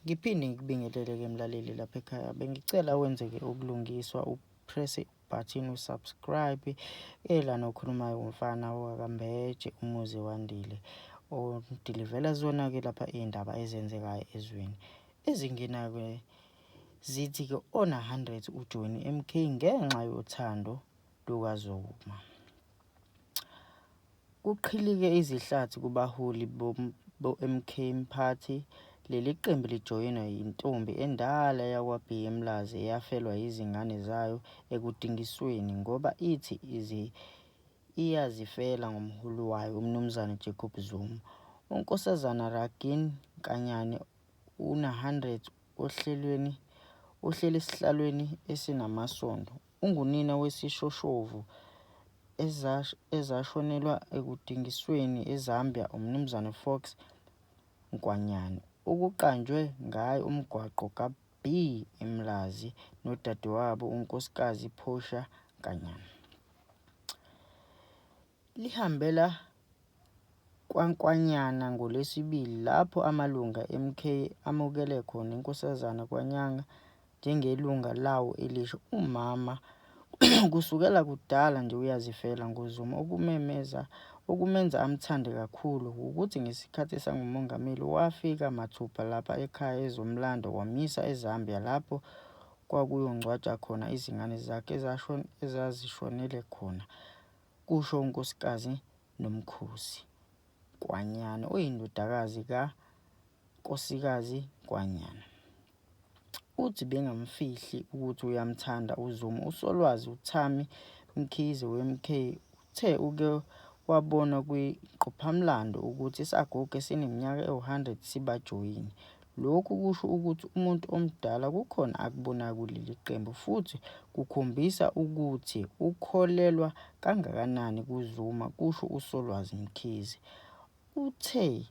Ngiphinde ngikubingelele-ke mlaleli lapha ekhaya. Bengicela wenze-ke ubulungiswa upresse button usubscribe. Elana okhulumayo umfana wakaMbeje umuzi wandile odilivela zona-ke lapha iy'ndaba ezenzekayo ezweni. Ezingena-ke zithi-ke ona 100 ujoyine MK ngenxa yothando lukaZuma. Kuqhilike izihlathi kubaholi bo-MK Party. Leli qembu lijoyinwa yintombi endala yakwa-B eMlazi eyafelwa yizingane zayo ekudingisweni ngoba ithi iyazifela ngomholi wayo uMnumzane Jacob Zuma. UNkosazana Ragini Nkanyane una-100 ohlelweni ohleli esihlalweni esinamasondo. Ungunina wesishoshovu ezashonelwa ekudingisweni eZambia uMnumzane Fox Nkwanyana, okuqanjwe ngaye umgwaqo ka-B eMlazi nodadewabo uNkosikazi Portia Nkanyana. Lihambela kwaNkwanyana ngoLwesibili lapho amalungu eMK amukele khona iNkosazana Kwanyana njengelungu lawo elisha. Umama kusukela kudala nje uyazifela ngoZuma okumemeza okumenza amthande kakhulu wukuthi ngesikhathi esangumongameli wafika mathupha lapha ekhaya ezomlanda wamyisa eZambia lapho kwakuyongcwatshwa khona izingane zakhe ezazishonele khona, kusho uNkosikazi Nomkhosi Nkwanyana oyindodakazi kaNkosikazi Nkwanyana. Uthi bengamfihli ukuthi uyamthanda uZuma. USolwazi uThami Mkhize weMK uthe uke wabona kwiqophamlando ukuthi isaguga esineminyaka ewu-100 sibajoyine. Lokhu kusho ukuthi umuntu omdala kukhona akubonayo kuleli qembu futhi kukhombisa ukuthi ukholelwa kangakanani kuZuma, kusho uSolwazi Mkhize. Uthe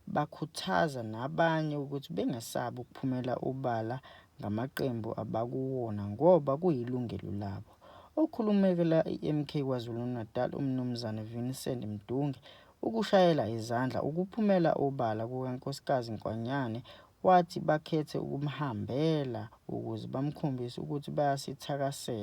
bakhuthaza nabanye ukuthi bengesabi ukuphumela obala ngamaqembu abakuwona ngoba kuyilungelo labo. Okhulumela iMK KwaZulu-Natal uMnumzane Vincent Mdunge ukushayela izandla ukuphumela obala kukaNkosikazi Nkwanyana wathi bakhethe ukumhambela ukuze bamkhombise ukuthi bayasithakasela.